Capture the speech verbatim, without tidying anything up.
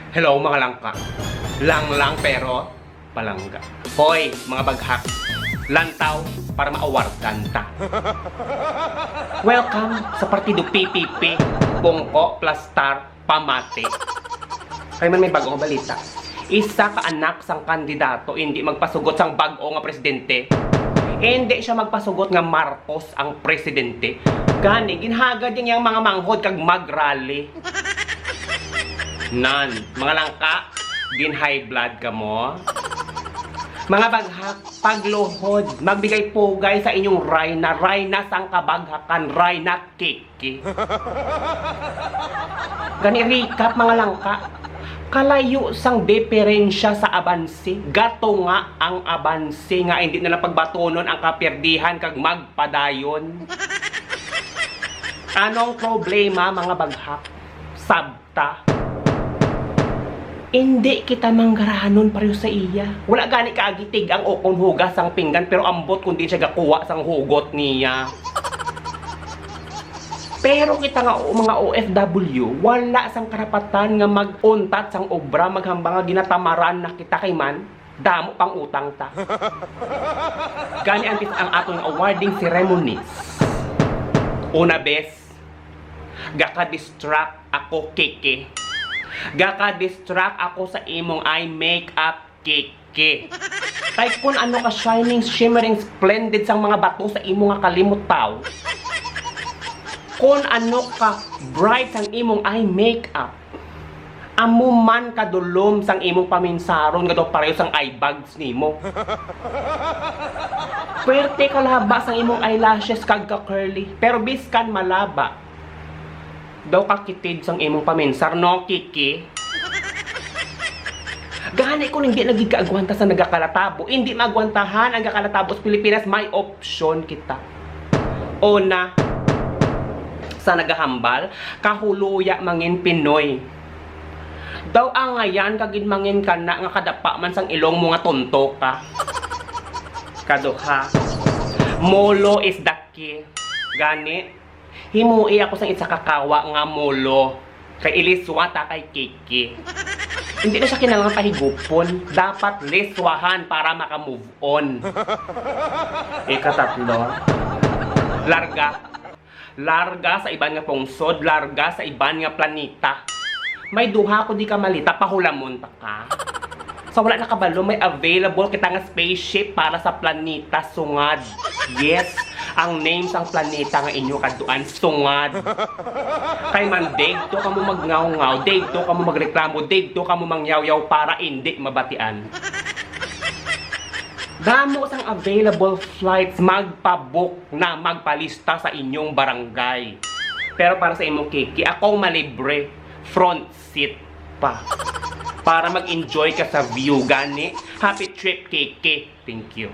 Hello, mga langka. Langlang pero palangga. Hoy, mga baghak. Lantaw para maawardan ta. Welcome sa Partido P P P, Bungko, Plastar, Pamati. Kay man may bag-ong balita. Isa ka anak sang kandidato hindi magpasugot sang bag-o nga presidente. Hindi siya magpasugot nga Marcos ang presidente. Gani, ginhagad yang mga manghod kag mag-rally. Nan, mga langka, gin-high blood ka mo? Mga baghak, pagluhod, magbigay pugay sa inyong rayna, rayna sang kabaghakan, rayna Kiki. Gani recap, mga langka, kalayo sang diferensya sa abanse, gatunga ang abanse nga hindi na lang pagbatunon ang kapirdihan kag magpadayon. Anong problema, mga baghak? Sabta. Indi kita manggaranon pareho sa iya. Wala gani kaagi tig-ang ukon hugas sang pinggan, pero ambot kung di siya gakuha sang hugot niya. Pero kita nga o-, mga O F W, wala sang karapatan nga mag-untat sang obra, maghambal nga ginatamaran na kita kay man damo pang utang ta. Gani ang, ang aton awarding ceremonies. Una, bes, gaka-distract ako, Kiki. Gaka-distract ako sa imong eye makeup, Kiki. Kay kun ano ka shining, shimmering, splendid sang mga bato sa imo nga kalimot, taw. Kun ano ka bright sang imong eye makeup, amo man kadulom sang imong paminsaron nga daw pareho sang eye bags nimo. Pwerte ka laba sang imong eyelashes kag ka curly, pero biskan malaba, daw ka kitid sang imong paminsar, no, Kiki? Gani, kung hindi na gid kaagwanta sa nagakalatabo, hindi maagwantahan ang gakalatabo sa Pilipinas, may opsyon kita. Una, sa nagahambal, kahuluya mangin Pinoy. Daw angayan ka gid mangin kana nga kadapa man sang ilong mo nga tonto ka. Kaduha, molo is the key. Gani, himui ako sang isa ka kawa nga molo. Kay iliswa ta kay Kiki. Hindi na siya kinahanglan pahigupon. Dapat liswahan para maka-move on. Ikatatlo, larga. Larga sa iban nga pungsod, larga sa iban nga planeta. May duha ko di ka malita, pahulamon ta ka. Sa wala nakabalo, may available kita nga spaceship para sa planeta Sungad. Yes, ang name sang planeta nga inyo kaduan, Sungad. Kay man, didto kamo magngaw-ngaw, didto kamo magreklamo, didto kamo mangyawyaw para indi mabatian. Damo sang available flights, magpabook na, magpalista sa inyong barangay. Pero para sa imo, Kiki, akong malibre, front seat pa. Para mag-enjoy ka sa view, gani. Happy trip, Kiki. Thank you.